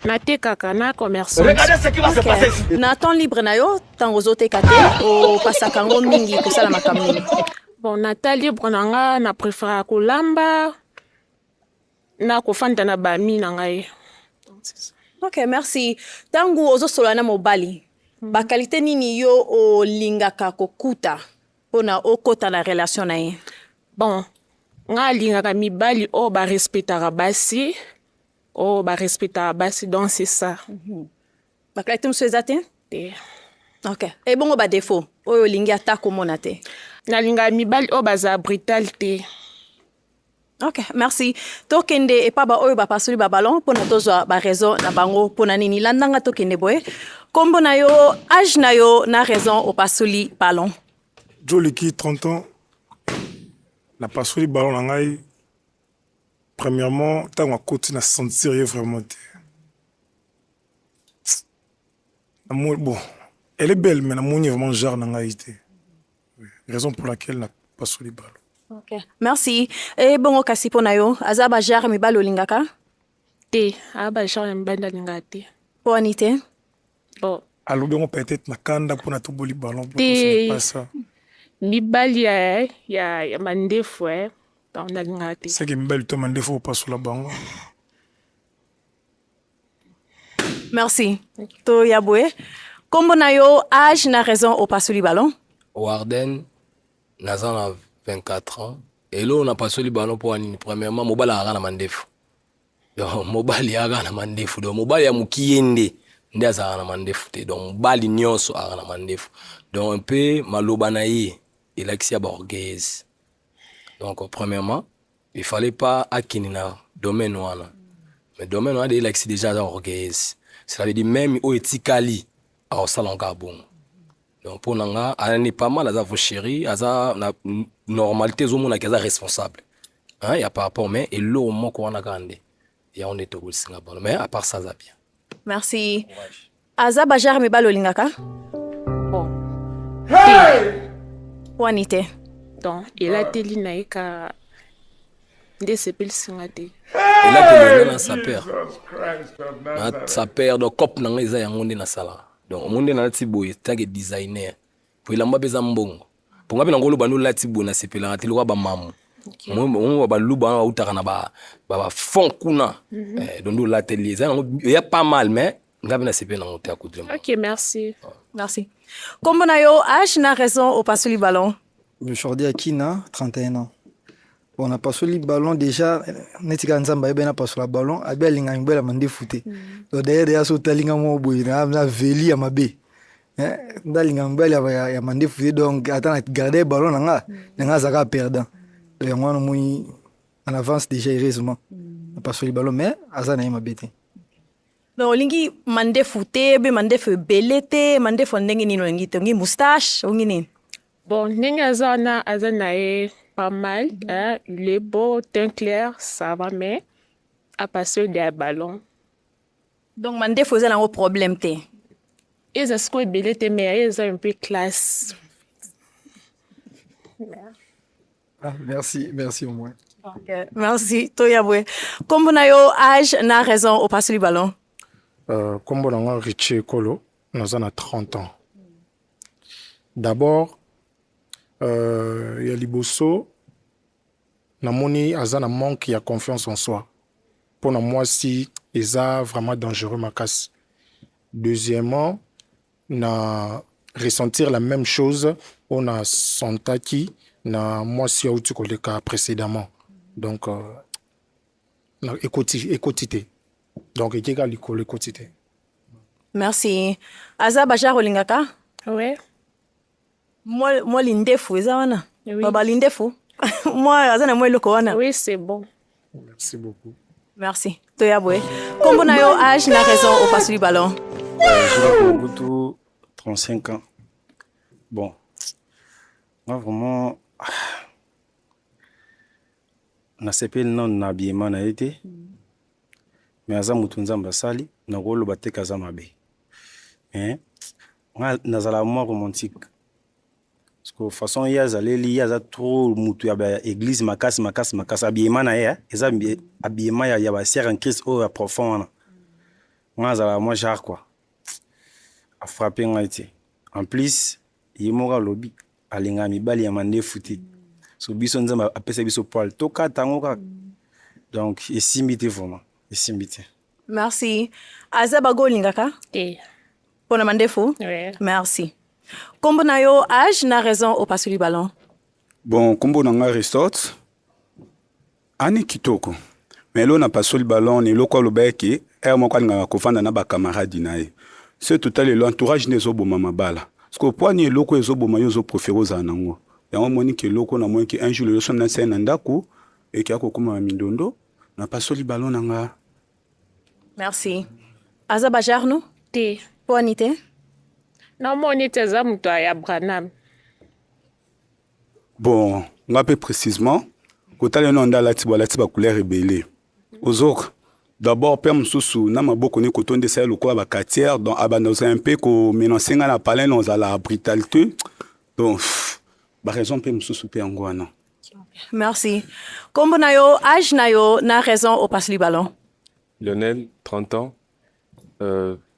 Natekaka na commerçant. Regardez ce qui va se passer ici. Na temps libre na yo, ntango ozoteka te, opasaka yango mingi kosala makambo nini? Bon, na temps libre na nga na préféraka kolamba na kofanda na ba amis na ngai. Donc, c'est ça. Ok, merci. Ntango ozosolola na mobali, ba qualité nini yo olingaka kokuta mpona okota na relation na ye? Bon, nga alingaka mibali oyo barespectaka basi, oyo barespectaka basi, donc c'est ça. Ba qualité mosusu eza te? Te. Ok, ebongo ba défaut oyo olingi ata komona te? Nalingaka mibali oyo bazala brutal te. Ok, merci. Tokende epa ba oyo bapasoli ba ballon mpona tozwa ba raison na bango mpona nini. Landanga, tokende boye. Nkombo na yo, age na yo na raison opasoli ballon. Joliki, 30 ans. Napasoli ballon na ngai. Premièrement, ntango akoti, na sentir ye vraiment te. Bon, elle est belle, mais namoni vraiment genre na ngai te. Raison pour laquelle napasoli ballon. Ok, merci. Ebongo kasi mpo na yo, aza ba genre mibali olingaka? Te, aya ba genre ya mibali nalingaka te. Mpo wani te? Bon. Alobi yango peut-être na kanda mpona toboli ballon. Te. Pas ça. Mibali ya mandefu, donc nalingaka te. Seke mibali to mandefu opasola bango. Merci. Toya boye. Nkombo na yo, age na raison opasoli ballon. Warden, naza na 24 ans. Eloko napasoli ballon mpo nini? Premièrement, mobali akaka na mandefu. Donc mobali aka na mandefu, donc mobali ya mokie nde azalaka na mandefu te. Donc mobali nyonso aka na mandefu. Donc mpe maloba na ye elakisi ya ba orgueilleuse. Donc premièrement, il fallait pas akende na domaine wana, mais domaine wana de elakisi déjà aza orgueilleuse. Cela veut dire même oyo etikali akosala kaka bongo. Donc mpo na nga, ani pas mal, aza vo chéri, aza na normalité, ezomonaki aza responsable, hein, ya par rapport, mais eloko moko wana kaka nde yango nde tokolisinga bano, mais à part ça aza bien. Merci. Aza ba genre mibali olingaka? Bon. Wani te? Donc elateli na ye ka nde esepelisinga te. Elateli nga na sapeur, na sapeur. Donc cope na nga eza yango nde nasalaka. Donc omoni nde nalati boye tant que designer, po elamba mpe eza mbongo. Mpo nga mpe nango oloba nde olati boye, nasepelaka te lokola bamamu omo baluba wana bautaka na ba fond kuna. Donc nde olateli eza yango eya pas mal, mais nga mpe nasepeli nango te akudrema. Ok, merci. Merci. Nkombo na yo, age na raison opasoli ballon. Jordi Akina, 31 ans. Bon, napasoli ballon déjà, neti kaka Nzambe ayebi napasola ballon, abi alingaka mibali ya mandefu te. Donc d'ailleurs déjà so otalinga moko boye na veli ya mabe. Nde alingaka mibali ya mandefu te, donc ata na garde ballon na nga, na nga azalaka perdant. Donc yango wana omoni en avance déjà, heureusement napasoli ballon, mais aza na ye mabe te. Donc olingi mandefu te, be mandefu ebele te, mandefu ya ndenge nini olingi te? Olingi moustache, olingi nini? Bon, ndenge aza wana, aza na ye pas mal, hein, il est beau, teint clair, ça va, mais apasoli ya ballon. Donc mandefu eza nango problème te? Eza sikoyo ebele te, mais ye eza un peu classe. Ah, merci, merci au moins. Ok, merci. Toya boye. Nkombo na yo, age na raison opasoli ballon. Nkombo na nga Richie Ekolo, naza na 30 ans. D'abord, ya liboso, namoni aza na manque ya confiance en soi. Mpona mwasi eza vraiment dangereux makasi. Deuxièmement, na ressentir la même chose oyo na sentaki na mwasi auti koleka précédemment. Donc ekoti, ekoti te. Donc ekeka likolo, ekoti te. Merci. Aza ba genre olingaka? Ouais. Mwa lindefu eza wana. Oui. Baba lindefu mwa aza na mwa eloko wana. Oui, c'est bon. Merci beaucoup. Merci. Toya boye. Nkombo na yo, age na raison opasoli ballon. Gérard Mobutu, 35 ans. Bon, moi vraiment, nasepeli nano na habillement na ye te, mais aza motu Nzambe asali, nakoloba te ke aza mabe. Mais nga nazala mwa romantique. Parce que façon ye azaleli, ye aza trop mutu ya ba église makasi makasi makasi. Habillement na ye, eza habillement ya ba sœur en Christ oyo ya profond wana. Nga azalaka mwa genre quoi. Afrappe ngai te. En plus, ye moko alobi alingaka mibali ya mandefu te. So biso Nzambe apesa biso poil. Tokata yango kaka. Donc esimbi te vraiment. Esimbi te. Merci. Aza bago olingaka? Te. Mpona mandefu? Ouais. Merci. Kombo na yo, age na raison opasoli ballon. Bon, kombo na nga Resort. Ani kitoko. Mais eloko na pasoli ballon na eloko aloba eke heure moko alingaka kovanda na ba camarade na ye. Se totali lelo entourage nde ezoboma mabala. Parce que poids ni eloko ezoboma yo ozo préférer ozala nango. Yango omoni ke eloko na moni ke un jour lelo so nasali na ndako eke akokoma mindondo na pasoli ballon na nga. Merci. Aza ba jarno? Te. Mpo ani te? Namoni te aza moto ya Branham. Bon, nga mpe précisement kotala eno nde alati bo alati bacouleur ebele ozoka d'abord mpe mosusu na maboko ne kotondisa ye lokola bacatière donc abanda ozala mpe komenance nga na palin na ozala brutalité donc baraison mpe mosusu mpe yango wana. Merci. Kombo na yo, age na yo, na raison opasoli ballon. Lionel, 30 ans.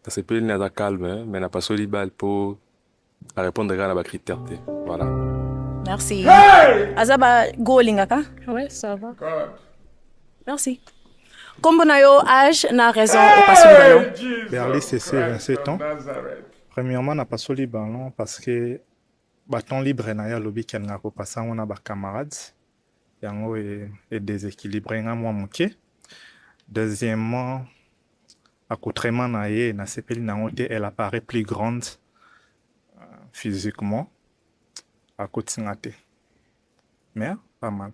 Nasepeli naza calme, hein, mais napasoli balle po arépondre kaka na bacritère te. Voilà. Merci. Aza ba go olingaka? Ouais, ça va. Merci. Kombo na yo, age na raison opasoli ballon. Berly CC, 27 ans. Premièrement, napasoli ballon parce que batemps libre na ye alobi ke alingaka kopasa yango na bacamarade, yango edéséquilibre nga mwa moke. Deuxièmement, accoutrement na ye nasepeli nango te, elle apparaît plus grande physiquement, akotinga te, mais pas mal.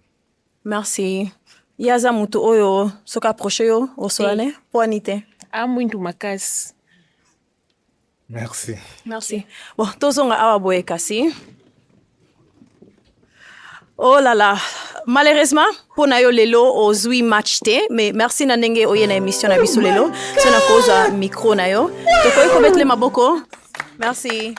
Merci. Ye aza motu oyo soki approche yo osola ne mpo ani te? Amwindu makasi. Merci. Merci. Bon, tozonga awa boye kasi. Oh là là, malheureusement mpo na yo lelo ozwi match te, mais merci na ndenge oye na émission na biso lelo. So na kozwa micro na yo, tokoki kobetele maboko. Merci.